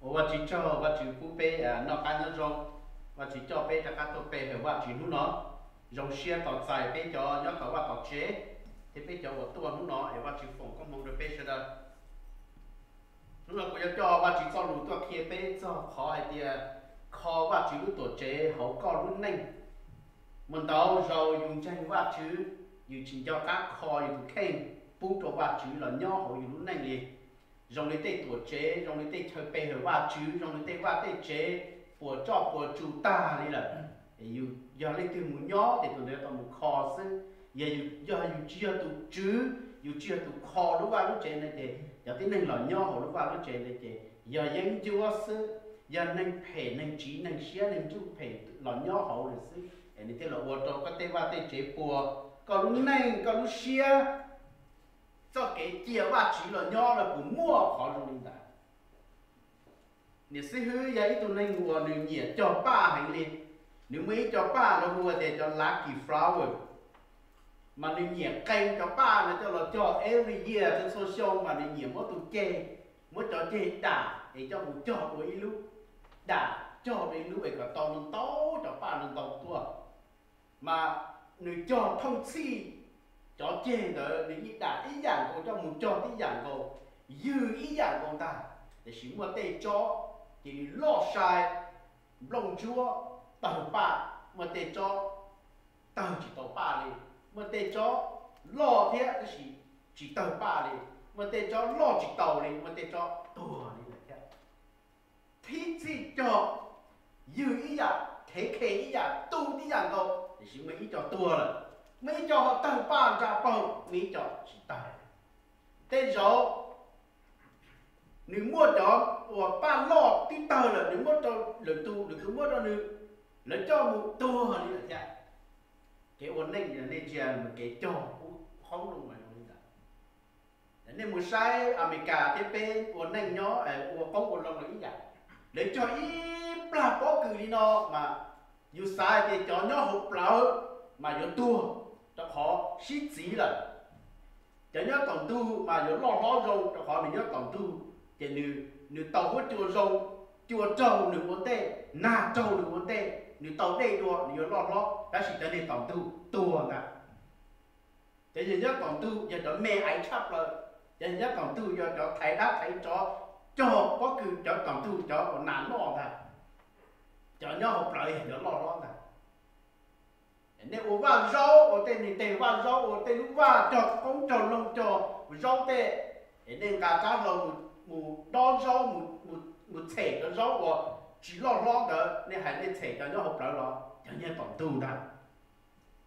Ua Vajtswv tsaug, Vajtswv pub peb noj qab nyob zoo, Vajtswv coj peb rov qab tuaj pe hawm Vajtswv hnub no. Zoo siab tos txais peb cov nyob tom vaj tom tsev thiab peb cov uas tuaj hnub no es Vajtswv foom koob hmoov rau peb sawv daws. Hnub no kuv yuav coj Vajtswv txoj lus tuaj qhia peb txog qhov hais tias kho Vajtswv lub tuam tsev hauv koj lub neej. Muaj ntau zaus yus ntseeg Vajtswv, yus tsis nco qab kho yus tus kheej pub rau Vajtswv los nyob hauv yus lub neej li. Zoo li tej tuam tsev, zoo li tej chaw pe hawm Vajtswv, zoo li tej vaj tej tsev puas tsoj puas tsu tag li lawm. Yus yog leej twg mus nyob ces tus ntawd tau mus kho xwb. Yog yus tsis yog tus tswv, yus tsis yog tus kho lub vaj lub tsev ntawd ces cov tib neeg los nyob hauv lub vaj lub tsev ntawd ces yog yeeb ncuab xwb, yog neeg phem neeg tsiv neeg siab neeg ntsuj phem los nyob hauv lawm xwb. Es nws thiaj los ua rau koj tej vaj tej tsev puas, koj lub neej koj lub siab, txoj kev cia Vajtswv los nyob los puas muaj qhov zoo li ntawd. Niam xib hwb yog ib tug neeg uas nws nyiam cog paj heev li. Nws muaj ib co paj lawv hu tias cov lucky flower, mas nws nyiam qee cov paj no coj los cog every year, txhua xyoo mas nws nyiam muab tus ceg, muab cov ceg dam es coj mus cog dua ib lub, dam cog dua ib lub es kom tau ntau ntau cov paj ntau ntau tuaj. Mas nws cog thooj txhij cov ceg ntawd nws yeej dam ib yam nkaus coj mus cog tib yam nkaus, ywg ib yam nkaus ntag. Tiam sis muaj tej tsob ces nws loj sai, nplooj ntsuab tawg paj, muaj tej tsob tawg tsis tau paj li, muaj tej tsob loj thiab tab sis tsis tawg paj li, muaj tej tsob loj tsis tau li, muaj tej tsob tuag li lawm thiab. Thib txhij cog ywg ib yam, thev khe ib yam, tu tib yam nkaus, tiam sis muaj ib co tuag lawm, muaj ib co ho tawg paj ntsa paug, muaj ib co tsis tawg. Tej zaum nws muaj cov uas paj loj twb tawg lawm, nws muab rau lwm tus, lwm tus muab rau nws, lawv coj mus tuag li lawm thiab. Kev ua neej nej ntsia mus kev cog ub qoob loo mas zoo li ntawd. Nej mus saib Amelikas thiab peb ua neej nyob ua qoob ua loo los ib yam. Lawv cog ib plag pob kws li no mas yus xav hais tias cov nyob hauv plawv mas yuav tuag rau qhov sib txiv lawm. Cov nyob tom ntug mas yuav loj hlob zoo rau qhov nws nyob tom ntug, ces nws tau huab cua zoo, cua raug nws ua ntej, nag raug nws ua ntej, nws tau dej dua nws yuav loj hlob, tab sis cov niag tom ntug tuag ntag. Cov niag nyob tom ntug yog cov me aiv tshaj plaws, cov niag nyob tom ntug yog cov thaiv dab thaiv tsov, cog pob kws cov tom ntug cov uas nas loj ntag, cov nyob hauv plawv yog cov loj hlob ntag. Nej ua vaj zaub, ua tej niag teg vaj zaub, ua tej lub vaj cog qoob cog loo cog zaub tej, es nej nqa rab hlau mus dob zaub, mus txhem cov zaub uas tsis loj hlob ntawd, nej hais nej txhem cov nyob hauv plawv los cov niag tom ntug ntag.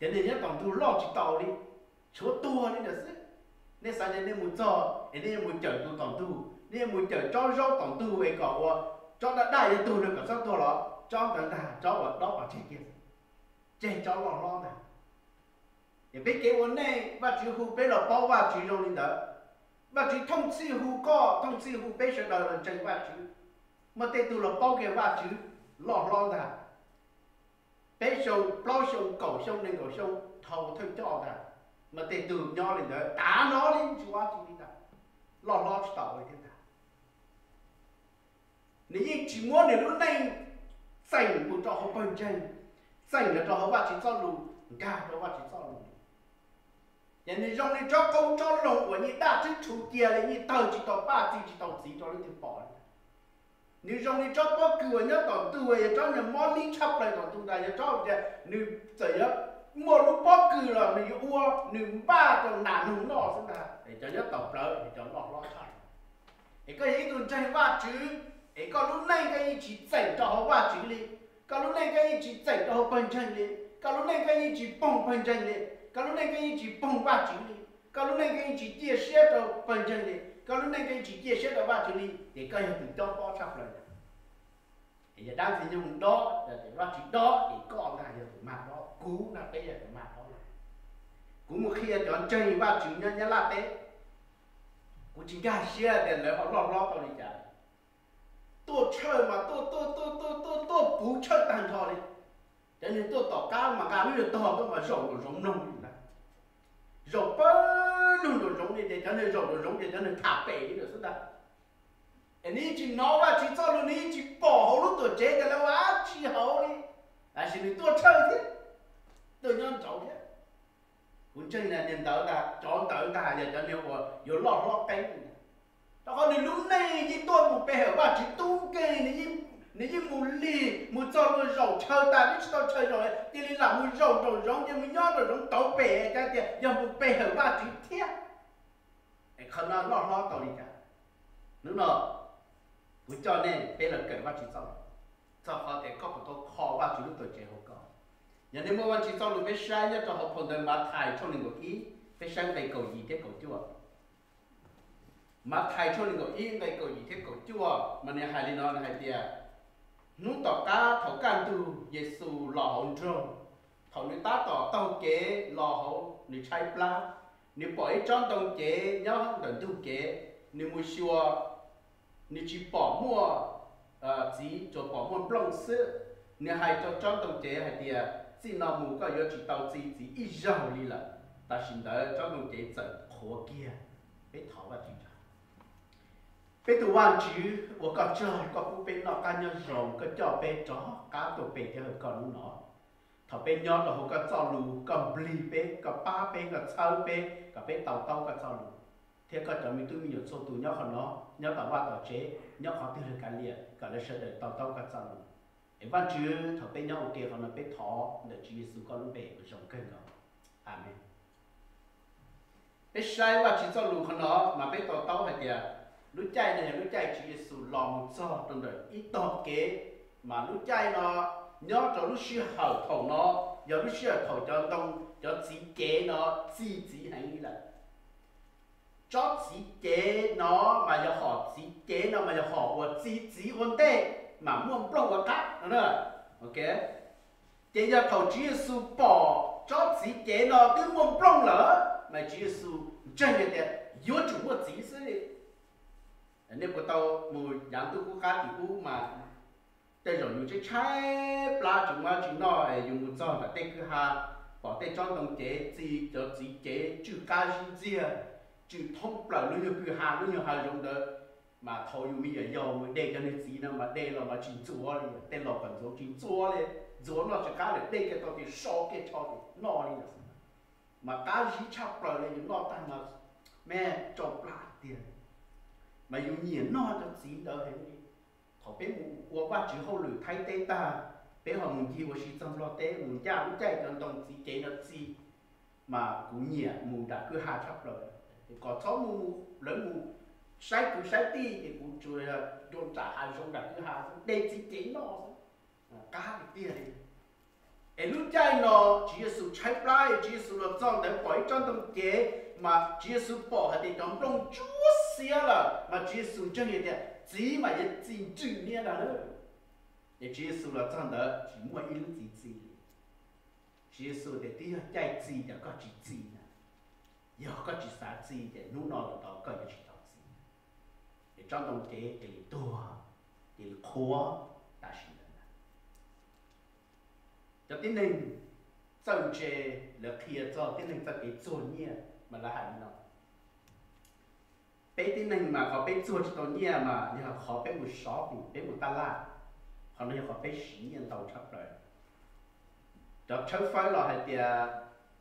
Cov niag nyob tom ntug loj tsis tau li, tshuav tuag li ntawd xwb. Nej xav tias nej mus txog es nej yuav mus cawm tus tom ntug, nej yuav mus cawm tsob zaub tom ntug es kom ua tsob daj daj yuav tuag no kom txhob tuag los tsob ntawd ntag, tsob uas dob pov tseg kiag, tseg tsob loj hlob ntag. Es peb kev ua neej Vajtswv hu peb los paub Vajtswv zoo li ntawd. Vajtswv thooj txhij hu koj, thooj txhij hu peb sawv daws los ntseeg Vajtswv. Muaj tej tug los paub kiag Vajtswv loj hlob ntag, peb xyoo, plaub xyoo, kaum xyoo, nees nkaum xyoo dhau thawj coj ntag. Muaj tej tug nyob li ntawd tav no li tsis ua tsi li ntag, loj hlob tsis tau li thiab ntag. Nws yeej tsis muab nws lub neej txeem mus rau hauv pawg ntseeg, txeem los rau hauv Vajtswv txoj lus, nkag rau Vajtswv txoj lus. Ces nws zoo li tsob qoob tsob loo uas yeej daj tswb rhu cia li, yeej tawg tsis tau paj, txi tsis tau txiv rau leej twg pom li. Nws zoo li tsob pob kws uas nyob tom ntug, yog tsob nws mob lib tshaj plaws tom ntug ntag, yog tsob tias nws txawm yuav muaj lub pob kws los nws yuav ua, nws npaj rau nas noog noj xwb ntag. Es cov nyob tom plawv es cov loj hlob tshaj. Es koj yog ib tug ntseeg Vajtswv, es koj lub neej koj yeej tsis txeem rau hauv Vajtswv li, koj lub neej koj yeej tsis txeem rau hauv pawg ntseeg li, koj lub neej koj yeej tsis poog pawg ntseeg li, koj lub neej koj yeej tsis poog Vajtswv li, koj lub neej koj yeej tsis ciaj siab rau pawg ntseeg li, koj lub neej koj yeej tsis ciaj siab rau Vajtswv li, ces koj yog tus cob pob tshaj plaws. Es yog dab ntxwg nyoog dob, Vajtswv dob, ces koj ntag yog tus mag dob, kuv ntag peb yog tus mag dob. Kuv mus qhia cov ntseeg Vajtswv nyob Nyab Laj teb, kuv tsis nkag siab tias lawv ho loj hlob tau li cas. Tuaj tshawj mas tuaj tuaj tuaj tuaj tuaj tuaj puv tshawj tag nrho li. Cov niag tuaj tom qab mas nqa lub nyuag tog tuaj mas zaum nraum zoov mloog li ntag. Zaum pawg lug nraum zoov li ces cov niag zaum nraum zoov ces cov niag tham pem li lawm xwb ntag. Es nws yeej tsis hnov Vajtswv txoj lus, nws yeej tsis pom hauv lub tuam tsev tias lawv ua dab tsi hauv li, tab sis nws tuaj tshawj thiab, tuaj nyob nraud thiab. Kuv ntseeg tias ntawd ntag, cov ntawd ntag yog cov neeg uas yuav loj hlob qeeb. Rau qhov nws lub neej yeej tuaj mus pe hawm Vajtswv tub nkeeg, nws yeej mus lig mus txog luag zaum chaw tas twb tsis tau chaw zaum, cia li lam mus zaum nraum zoov, cia mus nyob nraum zoov tauv pem, cas tias yog mus pe hawm Vajtswv thiab. Es qhov no loj hlob tau li cas? Hnub no kuv coj nej peb los kawm Vajtswv txoj lus, txog qhov tias koj puas tau kho Vajtswv lub tuam tsev hauv koj. Yog nej muaj Vajtswv txoj lus peb saib nyob rau hauv phau ntawv Mathais tshooj nees nkaum ib, peb saib nqe kaum yim thiab kaum cuaj. Mathais tshooj nees nkaum ib nqe kaum yim thiab kaum cuaj mas nws hais li no, nws hais tias, hnub tom qab thaum kaj ntug Yexus los hauv nroog, thaum nws tab tom taug kev los hauv, nws tshaib plab, nws pom ib tsob ntoo cev nyob ntawm ntug kev, nws mus xyuas, nws tsis pom muaj txiv, tsuas pom muaj nplooj xwb. Nws hais rau tsob ntoo cev hais tias, txij no mus koj yuav tsis tau txi txiv ib zaug li lawm. Tam sim ntawd tsob ntoo cev txawm qhuav kiag. Peb thov Vajtswv tso. Peb tus Vajtswv, ua koj tsaug koj pub peb noj qab nyob zoo, koj coj peb rov qab tuaj pe thiab hawm koj hnub no. Thaum peb nyob rau hauv koj txoj lus, koj nplig peb, koj pab peb, koj txhawb peb kom peb to taub koj txoj lus, thiab koj cov me tub me nyuam txhua tus nyob qhov no, nyob tom vaj tom tsev, nyob qhov twg los kav liam, kom lawv sawv daws to taub koj txoj lus. Es Vajtswv, thaum peb nyob ua ke qhov no peb thov ntawm Tswv Yexus koj lub npe uas zoo kawg nkaus. Amees. Peb saib Vajtswv txoj lus qhov no mas peb to taub hais tias lub caij no yog lub caij Tswv Yexus los mus txog rau ntawm ib tog kev, mas lub caij no nyob rau lub sij hawm thaum no yog lub sij hawm thaum cov ntoo, cov txiv cev no txi txiv heev li lawm. Tsob txiv cev no mas yog hom txiv cev no mas yog hom uas txi txiv ua ntej mas muaj nplooj ua qab no. Ces yog thaum Tswv Yexus pom tsob txiv cev no twb muaj nplooj lawm mas Tswv Yexus ntseeg hais tias yuav tsum muaj txiv xwb li. Nej puas tau mus yav ntuj qub qab tim ub mas tej zaum yus tshaib tshaib plab tsis muaj dab tsi noj es yus mus txog nram tej kwj ha, pom tej tsob ntoo cev txi, cov txiv cev tsw qab zib ntxiag, tsw thoob plaws lub nyuag kwj ha, lub nyuag hav zoov ntawd. Mas thaum yus me nyuam yaus mus de cov niag txiv no mas de los mas tsis ntxuav li, tej laus kom ntxuav tsis ntxuav li, ntxuav noj tsis qab lawm, de kiag tau ces so kiag tsho ces noj li lawm. Mas qab zib tshaj plaws li, yus noj tag mas me tsau plab tiag. Mas yus nyiam noj cov txiv ntawd heev li. Thaum peb mus ua Vajtswv hauj lwm Thaib teb tag, peb ho mus ncig ua si txog Nplog teb, mus ncaj lub caij cov ntoo txiv cev no txi, mas kuv nyiam mus nram kwj ha tshaj plaws. Kom txhob mus, lawv mus saib kwv saib tij ces kuv tsuas yog dua nram hav zoov nram kwj ha xwb, de txiv cev noj xwb, qab tiag tiag li. Es lub caij no Tswv Yexus tshaib plab, Tswv Yexus los txog ntawd pom ib tsob ntoo cev, mas Tswv Yexus pom hais tias cov nplooj ntsuab xiab lawm, mas Tswv Yexus ntseeg hais tias txiv mas yuav txi nrwj niab ntag na. Es Tswv Yexus los txog ntawd tsis muaj ib lub txiv txi li. Tswv Yexus tias twb yog caij txi ces koj tsis txi na, yog koj tsis xav txi ces hnub no los tau koj yuav tsis tau txi. Es tsob ntoo cev cia li tuag, cia li qhuav tam sim ntawd ntag. Cov tib neeg txawj ntse, lawv qhia txog tib neeg txoj kev txuag nyiaj mas lawv hais li no: peb tib neeg mas qhov peb txuag tsis tau nyiaj mas yog qhov peb mus shopping, peb mus taj laj, qhov no yog qhov peb siv nyiaj ntau tshaj plaws. Cov tshawb fawb los hais tias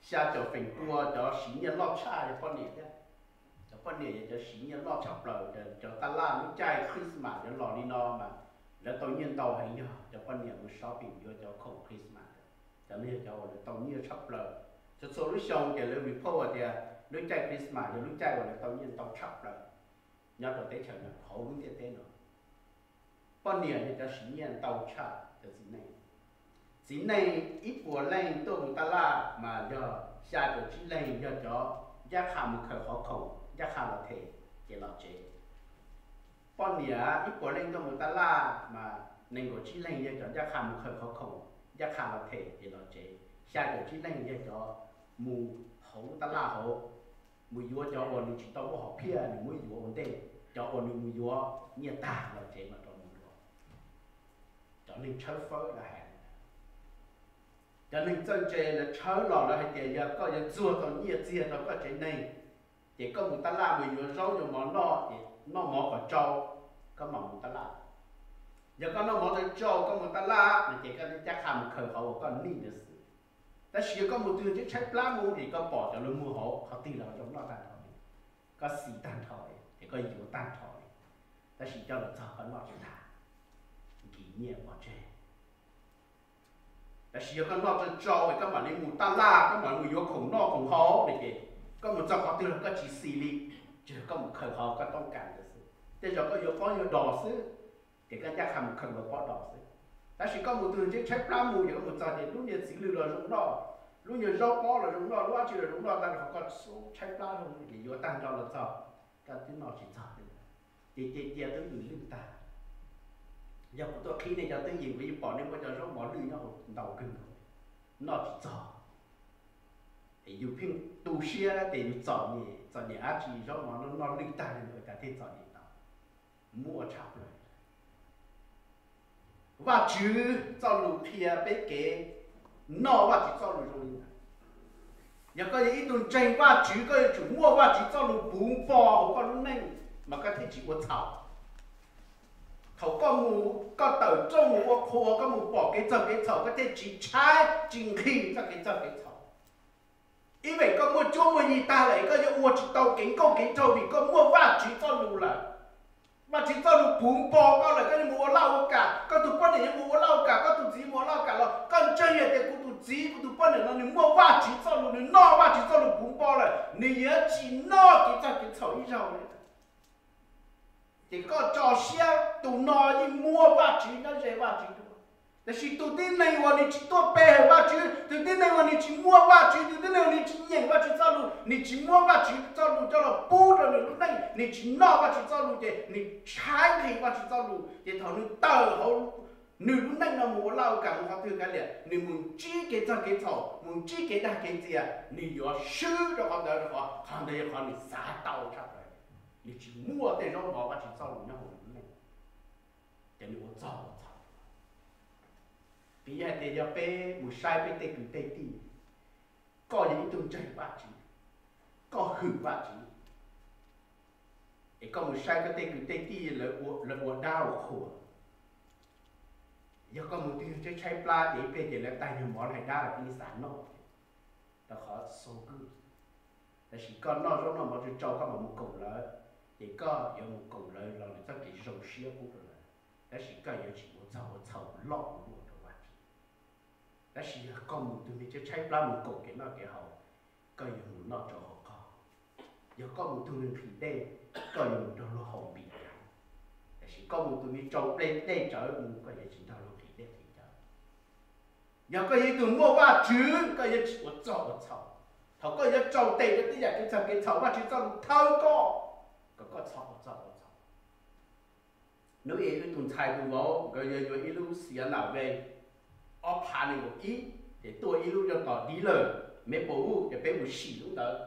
xya caum feem pua cov siv nyiaj loj tshaj yog poj niam thiab. Cov poj niam yog cov siv nyiaj loj tshaj plaws, cov taj laj lub caij Christmas yuav los li no mas lawv tau nyiaj ntau heev yog cov poj niam mus shopping yuav cov khoom Christmas. Cov no yog cov uas lawv tau nyiaj tshaj plaws. Txhua txhua lub xyoo ces lawv report hais tias lub caij Christmas yog lub caij uas lawv tau nyiaj ntau tshaj plaws nyob rau teb chaws no, hauv lub ntiaj teb no. Poj niam yog cov siv nyiaj ntau tshaj cov txiv neej. Txiv neej ib puas leej tuaj mus taj laj mas yog xya caum tsib leeg yog cov ncaj qha mus khaws qhov khoom ncaj qha los them ces los tsev. Poj niam ib puas leej tuaj mus taj laj mas nees nkaum tsib leeg yog cov ncaj qha mus khaws qhov khoom ncaj qha los them ces los tsev. Xya caum tsib leeg yog cov mus hauv lub taj laj hauv, mus yuav cov uas nws tsis tau muaj hom phiaj nws muab yuav ua ntej, cov uas nws mus yuav nyiaj tag los tsev mas rov mus yuav. Cov neeg tshawb fawb lawv hais li ntawd. Cov neeg txawj ntse lawv tshawb los lawv hais tias yog koj yuav txuag tau nyiaj txiag rau koj tsev neeg, ces koj mus taj laj mus yuav zaub yuav mov noj ces noj mov kom tsau, koj mam mus tab laj. Yog koj noj mov tsau tsau koj mus tab laj no ces koj caj qha mus khaws qhov uas koj nij ntawd xwb. Tab sis yog koj mus twg ntsib tshaib plab mus es koj pom cov lus muag hauv qhov twg los zoo noj tag nrho li, koj xis tag nrho li ces koj yuav tag nrho li, tab sis coj los txog koj noj tsis tag, nkis nyiaj pov tseg. Tab sis yog koj noj tsau tsau es koj mam li mus tab laj, koj mam li mus yuav khoom noj khoom haus li ces koj mus txog qhov twg los koj tsis xis li, tsuas yog koj mus khaws qhov koj toob kas ntawd xwb. Tej zaum koj yuav pob yuav dos xwb, ces koj ncaj qha mus khaws nkaus pob dos xwb. Tab sis koj mus twg ntsib tshaib plab mus ces koj mus txog ces lub niag txiv lwj los zoo noj, lub niag zaub pob los zoo noj, lub dab tsi los zoo noj, tag nrho koj tshaib plab zoo ces yuav tag nrho los txog, koj twb noj tsis txog li. Ces cia cia twb lwj lwj tag. Yog kuv tuaj qhib nej cov twj ywm kuv yeej pom nej muab cov zaub mov lwj nyob hauv ntau kawg nkaus, noj tsis txog. Yus pheej tu siab tias yus txom nyem, txom nyem dab tsi, zaub mov no noj lwj tag li ua cas thiaj txom nyem tau. Muaj tshaj plaws. Vajtswv txoj lus qhia peb kev noj Vajtswv txoj lus zoo li ntawd. Yog koj yog ib tug ntseeg Vajtswv, koj yuav tsum muaj Vajtswv txoj lus puv npo hauv koj lub neej mas koj thiaj tsis ua txhaum. Thaum koj mus, koj tawm rooj mus ua qhua, koj mus pom kev txog kev txhaum, koj thiaj tsis tshaib tsis nqhis txoj kev txog kev txhaum. Ib veem koj muaj cuab muaj yig tag lawm, koj yuav ua tsis tau kev nkauj kev nraug vim koj muaj Vajtswv txoj lus lawm. Vajtswv txoj lus puv npo koj lawm, koj yuav mus ua laj ua kam, koj tus poj niam yuav mus ua laj ua kam, koj tus txiv mus ua laj ua kam los koj ntseeg hais tias kuv tus txiv kuv tus poj niam no nws muaj Vajtswv txoj lus, nws noj Vajtswv txoj lus puv npo lawm, nws yuav tsis noj kev txog kev txhaum ib zaug li. Ces koj tso siab, tus no yeej muaj Vajtswv, nyob ze Vajtswv dua. Tab sis tus tib neeg uas nws tsis tuaj pe hawm Vajtswv, tus tib neeg uas nws tsis muaj Vajtswv, tus tib neeg uas nws tsis nyeem Vajtswv txoj lus, nws tsis muab Vajtswv txoj lus coj los pub rau nws lub neej, nws tsis noj Vajtswv txoj lus ces nws tshaib nqhis Vajtswv txoj lus, ces thaum nws tawm hauv nws lub neej no mus ua laj ua kam mus qhov twg kav liam, nws mus ntsib kev txog kev txhaum, mus ntsib kev dag kev ntxias, nws yuav swb rau qhov ntawd, rau qhov qhov ntawd yog qhov nws xav tau tshaj plaws. Nws tsis muaj tej zaub mov Vajtswv txoj lus nyob hauv nws lub neej, ces nws ua txog ua txhaum. Piv hais tias yog peb mus saib peb tej kwv tej tij, koj yog ib tug ntseeg Vajtswv, koj hwm Vajtswv, es koj mus saib koj tej kwv tej tij lawv ua dab ua qhuas, yog koj mus twg tshaib tshaib plab ces ib pliag ces lawv tag nyuag mov hais dab los peb xav noj, rau qhov so good. Tab sis koj noj zaub noj mov tsau tsau koj mam mus koom lawv, ces koj yuav mus koom lawv los lawv txoj kev zoo siab pub rau lawv, tab sis koj yuav tsis ua txog ua txhaum loj ua luaj rau Vajtswv. Tab sis yog koj mus tug me tshaib tshaib plab mus koom kev noj kev haus, koj yuav mus noj tsau hauv qog. Yog koj mus tug me nqhis dej, koj yuav mus nrog luag haus npis cas. Tab sis koj mus tug me tsau dej tsawv mus, koj yuav tsis nrog luag nqhis dej nqhis cawv. Yog koj yog ib tug muaj Vajtswv, koj yuav tsis ua txog ua txhaum. Thaum koj yuav tsaus tes rau tej yam kev txog kev txhaum, Vajtswv txoj lus thawb koj kom koj txhob ua txog ua txhaum. Hnub ib ib tug ntxhais tus vauv nkawd yuav yuav ib lub Sienna ve ob phav nees nkaum ib, ces tuaj ib lub yog tom dealer Maplewood, ces peb mus sim lub ntawd.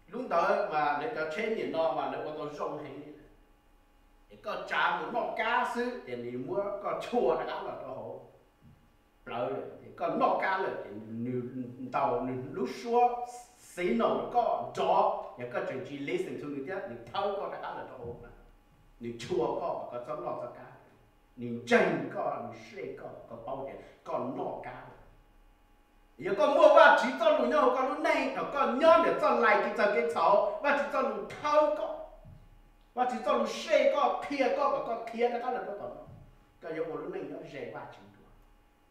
Lub ntawd mas lawv cov tsheb niam no mas lawv ua tau zoo heev li. Es koj tsav mus noj kab xwb ces nws muab koj tshua rov qab los rau hauv plawv lawm, ces koj noj kab lawm ces nws ntaus nws lub suab signal rau koj nrov, yog koj tseem tsis listen to nws thiab nws thawb koj rov qab los rau hauv, nws tshua koj kom koj txhob noj txoj kab. Nws ntseeg koj, nws save koj, koj paub tias koj noj kab lawm. Yog koj muaj Vajtswv txoj lus nyob hauv koj lub neej, thaum koj nyob ntawm txoj lais kev txog kev txhaum, Vajtswv txoj lus thawb koj, Vajtswv txoj lus save koj, qhia koj kom koj khiav rov qab los rau tom no, koj yuav ua lub neej nyob ze Vajtswv dua,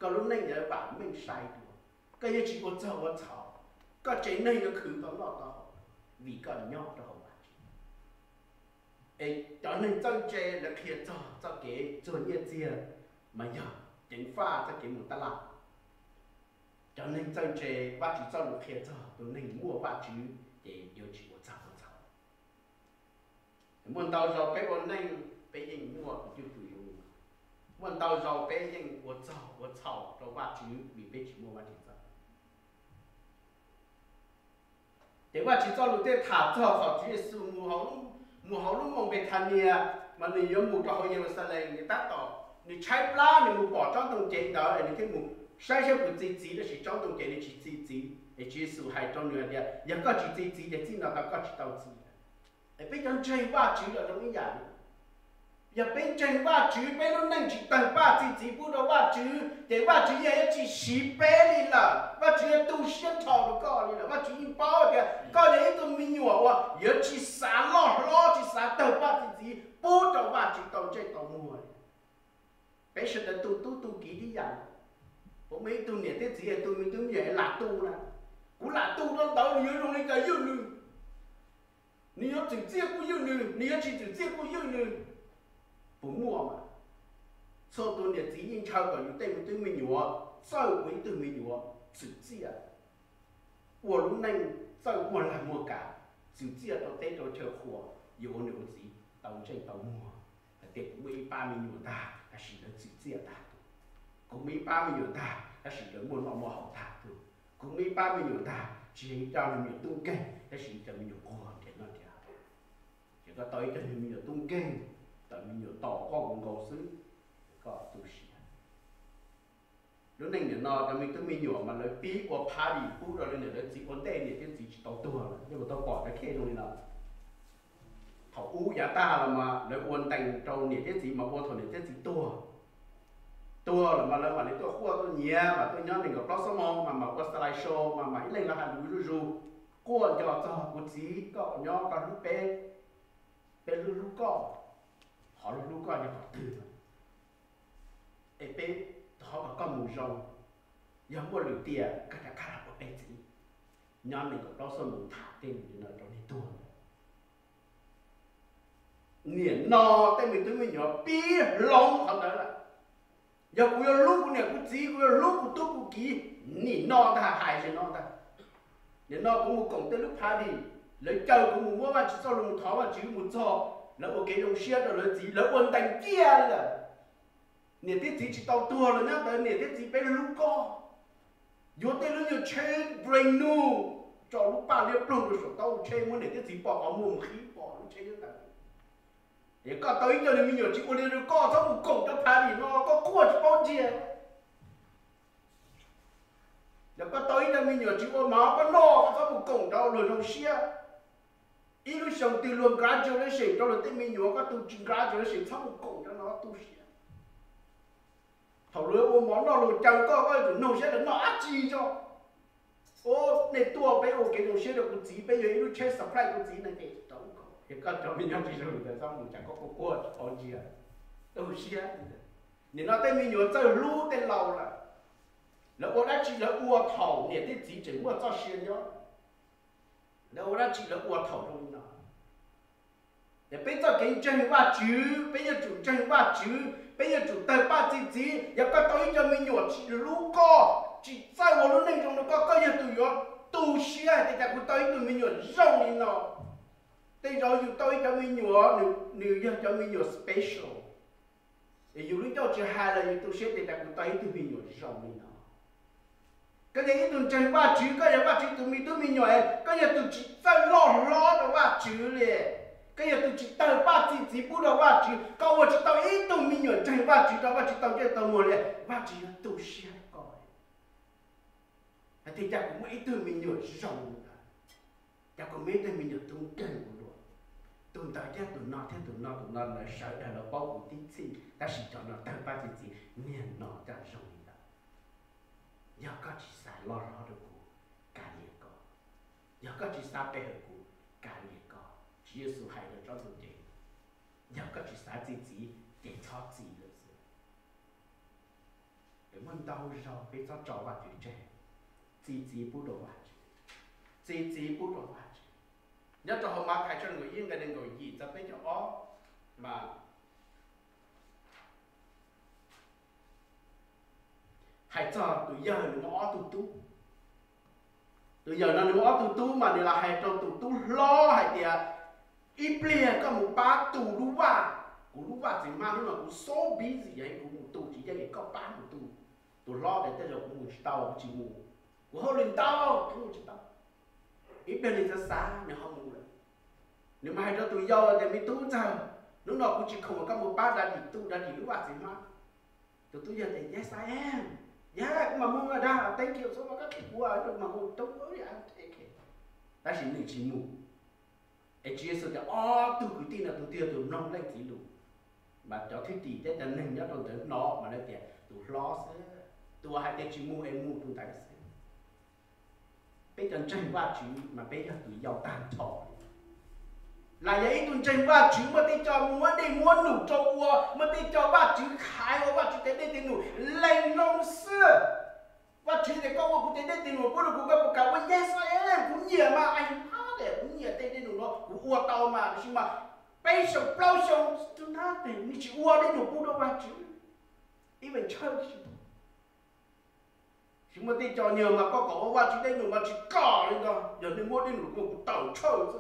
koj lub neej yuav vam meej sai dua, koj yuav tsis ua txog ua txhaum, koj tsev neeg yuav khwv tau noj tau haus, vim koj nyob rau hauv Vajtswv. Es cov neeg txawj ntse lawv qhia txog txoj kev txuag nyiaj txiag mas yog ceev faj txoj kev mus tab laj. Cov neeg txawj ntse, Vajtswv txoj lus qhia txog tus neeg muaj Vajtswv ces yuav tsis ua txog ua txhaum. Muaj ntau zaus peb ua neej peb yeej muaj tus cwj pwm zoo li no, muaj ntau zaus peb yeej ua txog ua txhaum rau Vajtswv vim peb tsis muaj Vajtswv txoj lus. Ces Vajtswv txoj lus thiaj tham txog thaum Tswv Yexus mus hauv lub moos Npethannias mas nws yuav mus rau hauv Yeluxalees, nws tab tom, nws tshaib plab, nws mus pom tsob ntoo cev ntawd es nws thiaj mus saib saib puas txi txiv, tab sis tsob ntoo cev nws tsis txi txiv. Es Tswv Yexus hais rau nws hais tias, yog koj tsis txi txiv ces txij no tau koj tsis tau txiv. Es peb cov ntseeg Vajtswv los zoo ib yam li, Yog peb ntseeg Vajtswv, peb lub neej tsis tawg paj txi txiv pub rau Vajtswv, ces Vajtswv yeej yuav tsis siv peb li lawm. Vajtswv yuav tu siab nrho rau koj li lawm. Vajtswv yeej paub tias koj yog ib tug me nyuam uas yuav tsis xav loj hlob, tsis xav tawg paj txi txiv pub rau Vajtswv tau ntsej tau muag li. Peb sawv daws tu tub tu kiv tib yam. Puas muaj ib tug niam thiab txiv es tu me tub me nyuam es lam tu na? Kuv lam tu rau ntawd, nws yuav zoo li cas ywj nws. Nws yuav txwm txiaj kuj ywj nws, nws yuav tsis txwm txiaj kuj ywj nws. Puas muaj mas? Txhua tus niam txiv yeej ntshaw kom yus tej me tub me nyuam txawj ua ib tug me nyuam txwm txiaj, ua lub neej txawj muaj lag muaj kam, txwm txiaj rau teb rau chaw qhuas, yuav ua niam ua txiv tau ntsej tau muag. Hais tias kuv muaj ib pab me nyuam ntag, tab sis lawv txwm txiaj tag tuaj. Kuv muaj ib pab me nyuam ntag, tab sis lawv muaj noj muaj haus tag tuaj. Kuv muaj ib pab me nyuam ntag, tsis yog ib co me nyuam tub nkeeg, tab sis ib co me nyuam quag nrhiav noj nrhiav haus. Ces koj tau ib co me nyuam tub nkeeg, tau me nyuam tos koj ua nkaus xwb, koj tu siab. Lub neej nim no cov me tub me nyuam mas lawv pib ua party pub rau lawv niam lawv txiv ua ntej niam thiab txiv tsis tau tuag lawm. Yog mus tau pom cov kheej zoo li no. Thaum ub yav tag los mas lawv ua ntees rau niam thiab txiv mas ua thaum niam thiab txiv tuag. Tuag lawm mas lawv mam li tuaj quaj tuaj nyiav, mas tuaj nyob nees nkaum plaub xuab moos mas mam ua slide show mas mam ib leeg los hais lus zuj zus, quaj nco txog kuv txiv, koj nyob koj hlub peb, peb hlub hlub koj, qhov hlub hlub koj yog qhov twg, es peb thov kom koj mus zoo, yog muaj lwm tiam koj rov qab los ua peb txiv. Nyob nees nkaum plaub xuab moos tham tej no rau niag tuag. Nim no tej me tub me nyuam pib hloov qhov ntawd lawm. Yog kuv yuav hlub kuv niam kuv txiv, kuv yuav hlub kuv tub kuv kiv, nim no ntag, hais ze no ntag. Nim no kuv mus koom tej lub party, lawv caw kuv mus muab Vajtswv txoj lus mus thov Vajtswv mus txog, lawv ua kev zoo siab rau lawv txiv, lawv ua ntees ciaj li lawm. Niam thiab txiv tsis tau tuag los nyob ntawd, niam thiab txiv peb hlub koj. Yuav tej lub nyuag tsheb brand new, tso lub paj liab ploog rau saum taub hau tsheb, muab niam thiab txiv pom qhov muag mus qhib pom lub tsheb nyob ntawd. Es koj tau ib co me nyuam tsis ua li rau koj, txhob mus koom cov party no, koj quaj tsis paub ntsiag. Yog koj tau ib co me nyuam tsis ua mov koj noj, koj txhob mus koom rau luag zoo siab. Ib lub xyoo twg luag congratulation rau luag tej me nyuam, koj tus tsis congratulation, txhob mus koom rau no, tu siab. Thaum luag ua mov noj luag caw koj, koj yuav tsum noog saib lawv noj dab tsi tso. Ub, nej tuaj peb ua kev zoo siab rau kuv txiv, peb yuav ib lub tsheb surprise kuv txiv no ces rau koj. Es koj cov me nyuam tsis zoo li ntawd txhob mus, tsam koj quaj quaj tsis paub ntsiag, tu siab. Nim no tej me nyuam txawj hlub tej laus lawm. Lawv ua dab tsi lawv ua thaum niam thiab txiv tseem muaj txoj sia nyob. Lawv ua dab tsi lawv ua thaum zoo li no. Ces peb txoj kev ntseeg Vajtswv, peb yuav tsum ntseeg Vajtswv, peb yuav tsum tawg paj txi txiv. Yog koj tau ib co me nyuam tsis hlub koj, tsis txawj ua lub neej zoo rau koj, koj yog tus yuav tu siab hais tias cas kuv tau ib tug me nyuam zoo li no. Tej zaum yus tau ib cov me nyuam, nws yog cov me nyuam special. Es yus lub ncauj tsis hais los yus tu siab tias cas kuv tau ib tug me nyuam zoo li no. Koj yog ib tug ntseeg Vajtswv, koj yog Vajtswv tus me tub me nyuam, koj yog tus tsis txawj loj hlob rau Vajtswv li. Koj yog tus tsis tawg paj txi txiv pub rau Vajtswv, koj ua tsis tau ib tug me nyuam ntseeg Vajtswv rau Vajtswv tau ntsej tau muag li, Vajtswv yuav tu siab rau koj. Hais tias cas kuv muaj ib tug me nyuam zoo li ntawd, cas kuv muaj ib tug me nyuam tub nkeeg ua luaj. Tus ntawd thiab tus no thiab tus no tus no lawv sawv daws lawv paub kuv tib txhij, tab sis cov no tawg paj txi txiv, niag no cas zoo li ntawd. Yog koj tsis xav loj hlob rau kuv, kav liam koj. Yog koj tsis xav pe hawm kuv, kav liam koj. Tswv Yexus hais rau tsob ntxuag ces, yog koj tsis xav txi txiv ces txhob txi lawm xwb. Es muaj ntau zaus peb txhob tso Vajtswv tseg, txi txiv pub rau Vajtswv, txi txiv pub rau Vajtswv. Nyob rau hauv Mathais tshooj nees nkaum ib nqe nees nkaum yim txog peb caug ob mas hais txog tus yawg nws muaj ob tug tub. Tus yawg no nws muaj ob tug tub mas nws los hais rau tus tub hlob hais tias, ib pliag koj mus pab tu lub vaj, kuv lub vaj txiv hmab hnub no kuv so busy heev kuv mus tu tsis yeej es koj pab kuv tu. Tus hlob tias tej zaum kuv mus tsis tau, kuv tsis mus, kuv hauj lwm ntau, kuv mus tsis tau. Ib pliag nws xav xav nws ho mus lawm. Nws mas hais rau tus yau tias me tub ntxawg, hnub no kuv tsis khoom koj mus pab daddy tu daddy lub vaj txiv hmab. Tus tub yawg tias yes I am, yes kuv mam mus dab, thank you so much, koj qhia kuv, kuv mam mus tu. Tab sis nws tsis mus. Es Tswv Yexus tias ob tug kwv tij no tus twg yog tus mloog leej txiv lus? Mas cov thwj tim thiab cov neeg nyob rau ntawd hnov mas lawv tias tus hlob xwb, tus uas hais tias tsis mus es mus tus ntawd xwb. Peb cov ntseeg Vajtswv mas peb yog tus yau tag nrho. Los yog ib tug ntseeg Vajtswv muaj tej co muab dej muab num rau ua, muaj tej co Vajtswv khaiv ua Vajtswv tej dej tej num lees loo xwb. Vajtswv tias koj ua kuv tej dej tej num pub rau kuv, koj puas kam ua? Yes I am, kuv nyiam mas, I love it, kuv nyiam tej dej num no, kuv ua tau mas. Tab sis mas peb xyoo plaub xyoo, tus nab tes nws tsis ua dej num pub rau Vajtswv, ib vees tshawj tsis tsis muaj tej co nyuag mas koj kom ua Vajtswv dej num mas tsis kom li ntag. Yog nej muab dej num rau kuv tawm tshawj xwb,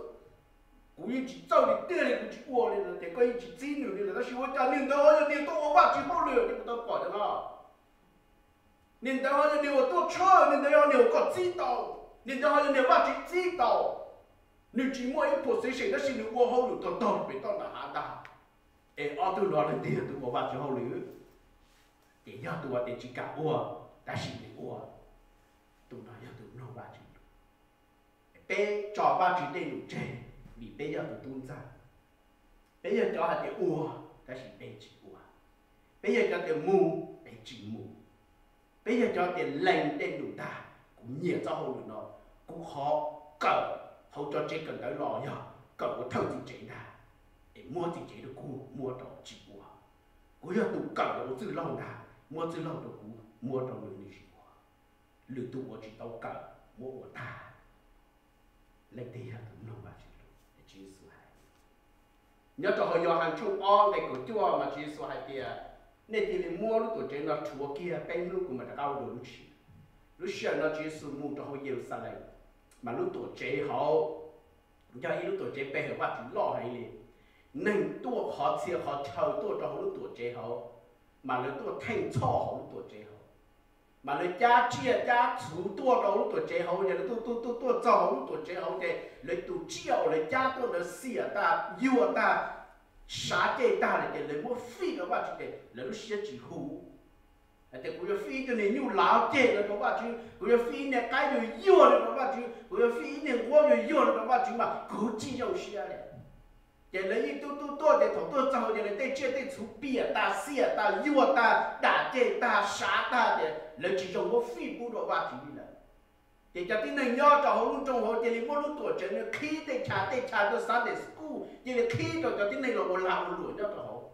kuv yeej tsis txawj li tiag li, kuv tsis ua li no ces koj yeej tsis txib nws li lawm. Tab sis ua cas niag ntawd ho yog niag tuaj ua Vajtswv hauj lwm, nej puas tau pom cov no? Niag ntawd ho yog niag uas tuaj tshawj, niag ntawd yog niag uas koj txib tau, niag ntawd ho yog niag Vajtswv txib tau. Nws tsis muaj ib position tab sis nws ua hauj lwm tog tog pem toj nram hav ntag. Es ob tug no leej twg yog tus ua Vajtswv hauj lwm? Ces yog tus uas tias tsis kam ua tab sis nws ua, tus no yog tus mloog Vajtswv lus. Peb tso Vajtswv tej lus tseg vim peb yog tus tub ntxawg. Peb yog cov hais tias ua tab sis peb tsis ua. Peb yog cov tias mus, peb tsis mus. Peb yog cov tias lees tej lus ntag, kuv nyiam txoj hauj lwm no, kuv qhov kawm hauv cov tsev kawm ntawv los yog kawm ua thawj txiv tsev ntag, es muab txiv tsev rau kuv muab rau tsis ua. Kuv yog tus kawm los ua txwj laug ntag, muab txwj laug rau kuv muab rau nws, nws tsis ua. Lwm tus uas tsis tau kawm muab ua tag. Leej twg yog tus mloog Vajtswv lus? Tswv Yexus hais nyob rau hauv Yauhas tshooj ob nqe kaum cuaj mas Tswv Yexus hais tias, nej cia li muab lub tuam tsev no rhuav kiag peb hnub kuv mam rov qab ua dua lub tshis. Lub sij hawm no Tswv Yexus mus rau hauv Yeluxalees, mas lub tuam tsev hauv yog ib lub tuam tsev pe hawm Vajtswv loj heev li. Neeg tuaj qhov txhia qhov chaw tuaj rau hauv lub tuam tsev hauv, mas lawv tuaj theej txhoj hauv lub tuam tsev hauv. Mas lawv cab tsiaj cab txhu tuaj rau hauv lub tuam tsev hauv, ces lawv tuaj tuaj tuaj tuaj txog hauv lub tuam tsev hauv ces lawv tus tsiaj uas lawv cab tuaj ntawd xiam tag yuag tag, sav ceg tag lawm ces lawv muab fij rau Vajtswv ces lawv lub siab tsis huv. Hais tias kuv yuav fij ib tug niag nyuj lav ceg no rau Vajtswv, kuv yuav fij ib niag qaib yuag yuag no rau Vajtswv, kuv yuav fij ib niag nquab yuag yuag no rau Vajtswv mas kuv tsis zoo siab li. Ces lawv yeej tuaj tuaj tuaj ces thaum tuaj txog ces lawv tej tsiaj tej txhu piam tag xiam tag yuag tag dam ceg tag sav tag ces lawv tsis zoo muab fij pub rau Vajtswv li lawm. Ces cov tib neeg nyob rau hauv lub nroog hauv cia li muab lub tuam tsev no qhib tej chav tej chav tuaj Sunday school, cia li qhib rau cov tib neeg los ua lag ua luam nyob rau hauv.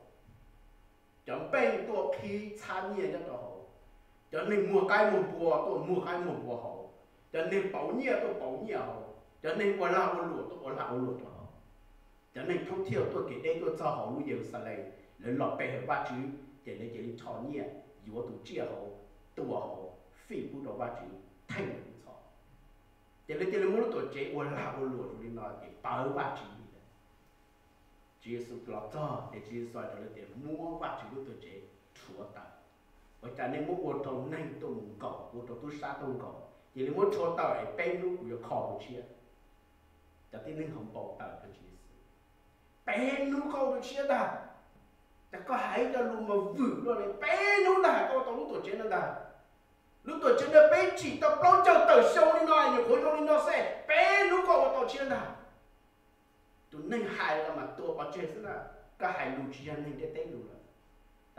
Cov npeej tuaj qhib txhab nyiaj nyob rau hauv, cov neeg muag qaib muag npua tuaj muag qaib muag npua hauv, cov neeg pauv nyiaj tuaj pauv nyiaj hauv, cov neeg ua lag ua luam tuaj ua lag ua luam rau hauv. Cov neeg thoob thiaj tuaj kev deb tuaj txog hauv lub Yeluxalees, lawv los pe hawm Vajtswv ces lawv cia li rho nyiaj yuav tus tsiaj hauv, tua hauv, fij pub rau Vajtswv theej lub txhoj. Ces lawv cia li muab lub tuam tsev ua lag ua luam li no ces pawv Vajtswv li lawm. Tswv Yexus los txog ces Tswv Yexus hais rau lawv tias muab Vajtswv lub tuam tsev rhuav tawm. Ua cas nej muab ua rau neeg tuaj mus nkaum, ua rau tub sab tuaj nkaum, cia li muab rhuav tawm es peb hnub kuv yuav kho dua tshiab. Cov tib neeg hauv npau taws rau Tswv Yexus, peb hnub koj ua dua tshiab ntag? Cas koj hais cov lus mas vwm luaj li, peb hnub ntag koj ua tau lub tuam tsev no ntag. Lub tuam tsev no peb tsim tau plaub caug tawm xyoo li no, nyuam qhuav zoo li no xwb, peb hnub koj ua tau tshiab ntag. Tus neeg hais los mas tua pov tseg xwb na, koj hais lus tsis yog neeg ntiaj teb lus lawm.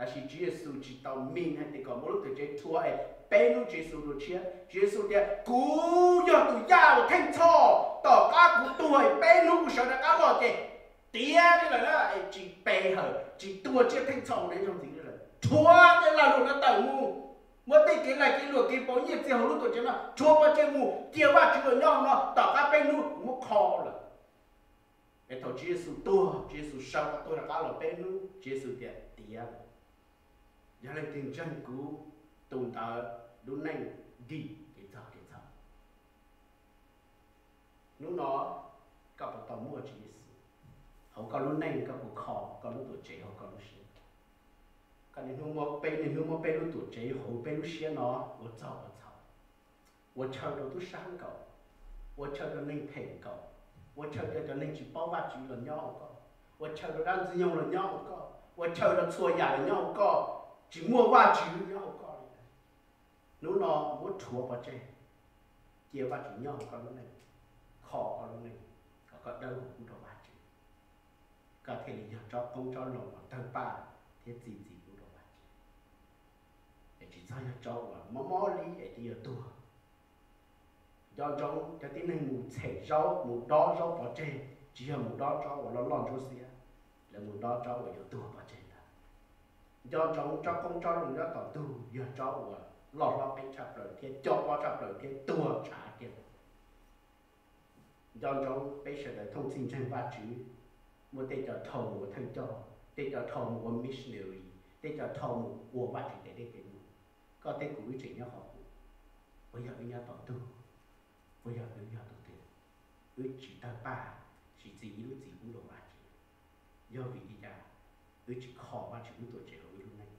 Tab sis Tswv Yexus tsis tau mean hais tias kom muab lub tuam tsev rhuav es peb hnub Tswv Yexus dua tshiab. Tswv Yexus tias kuv yog tus yaj uas theej txhoj, tom qab kuv tuag es peb hnub kuv sawv rov qab los ces tiav li lawm na, es tsis pe hawm tsis tua tsiaj theej txhoj ne zoo ntxiv li lawm. Rhuav tej lag luam no tawm mus, muab tej kev lag kev luam kev pauv nyiaj txiag hauv lub tuam tsev no rhuav pov tseg mus, cia Vajtswv los nyob hauv no, tom qab peb hnub kuv muab kho lawm. Es thaum Tswv Yexus tuag, Tswv Yexus sawv qhov tuag rov qab los peb hnub, Tswv Yexus tias tiav lawm. Yog leej twg ntseeg kuv, tus ntawd lub neej dim kev txhaum kev txhaum. Hnub no koj puas tau muaj Tswv Yexus hauv koj lub neej, koj puas kho koj lub tuam tsev hauv koj lub siab? Koj niaj hnub muab peb, niaj hnub muab peb lub tuam tsev hauv peb lub siab no ua txog ua txhaum, ua chaw rau tub sab nkaum, ua chaw rau neeg phem nkaum, ua chaw rau cov neeg tsis paub Vajtswv los nyob hauv koj, ua chaw rau dab ntxwg nyoog los nyob hauv koj, ua chaw rau txhua yam los nyob hauv koj, tsis muaj Vajtswv nyob hauv koj li. Hnub no muab rhuav pov tseg, cia Vajtswv nyob hauv koj lub neej, kho koj lub neej, kom koj dawb huv pub rau Vajtswv, koj thiaj li yog tsob qoob tsob loo uas tawg paj thiab txi txiv pub rau Vajtswv. Es tsis txhob yog tsob uas mob mob li es twb yuav tuag. Nco ntsoov cov tib neeg mus txhem zaub, mus dob zaub pov tseg, tsis yog mus dob tsob uas loj loj ntsuab xiab, lawv mus dob tsob uas yuav tuag pov tseg ntag. Nco ntsoov tsob qoob tsob loo nyob tom ntug yog tsob uas loj hlob qeeb tshaj plaws thiab coj pob tshaj plaws thiab tuag tshav kiag. Nco ntsoov peb sawv daws thooj txhij ntseeg Vajtswv, muaj tej cov dhau mus ua thawj coj, tej cov dhau mus ua missionary, tej cov dhau mus ua Vajtswv tes dej tes num. Koj thiab kuv wb tseem nyob qhov twg? Puas yog wb nyob tom ntug? Puas yog wb yog tus twg? Wb tsis tawg paj, tsis txi ib lub txiv pub rau Vajtswv. Yog vim li cas wb tsis kho Vajtswv lub tuam tsev hauv wb lub neej?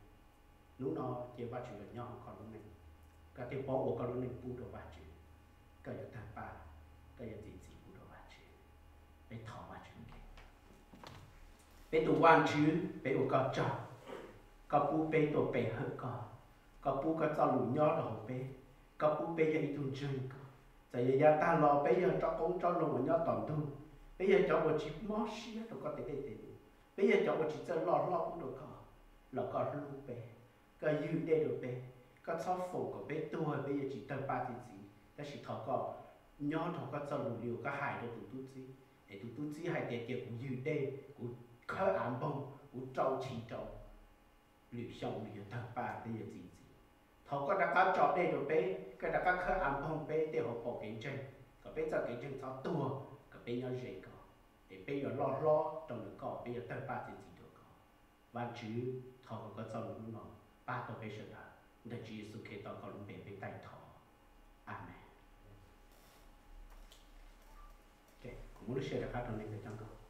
Hnub no cia Vajtswv los nyob hauv koj lub neej, koj thiaj paub ua koj lub neej pub rau Vajtswv. Koj yuav tawg paj, koj yuav txi txiv pub rau Vajtswv. Peb thov Vajtswv ua ke. Peb tus Vajtswv, peb ua koj tsaug. Koj pub peb tuaj pe hawm koj, koj pub koj txoj lus nyob rau hauv peb, koj pub peb yog ib tug ntseeg koj. Txawm yog yav tag los peb yog tsob qoob tsob loo uas nyob tom ntug, peb yog cov uas tsis mob siab rau koj tes dej tes num, peb yog cov uas tsis txawj loj hlob pub rau koj, los koj hlub peb, koj ywg dej rau peb. Koj txhob foom kom peb tuag, peb yuav tsis tawg paj txi txiv, tab sis thov koj nyob rau koj txoj lus li uas koj hais rau tus tub txib, es tus tub txib hais tias cia kuv ywg dej, kuv khawb av npoog, kuv rau tshis rau, lwm xyoo nws yuav tawg paj thiab yuav txi txiv. Thov koj rov qab tso dej rau peb, koj rov qab khawb av npoog peb tej hauv paus kev ntseeg, kom peb txoj kev ntseeg txhob tuag, kom peb nyob ze koj, es peb yuav loj hlob rau ntawm koj, peb yuav tawg paj txi txiv rau koj. Vajtswv, thov kom koj txoj lus hnub no pab tau peb sawv daws. Ntawm Tswv Yexus Khetos koj lub npe peb taij thov. Amees. Kuv muab lub sij hawm rov qab rau nej cov coj nkaus.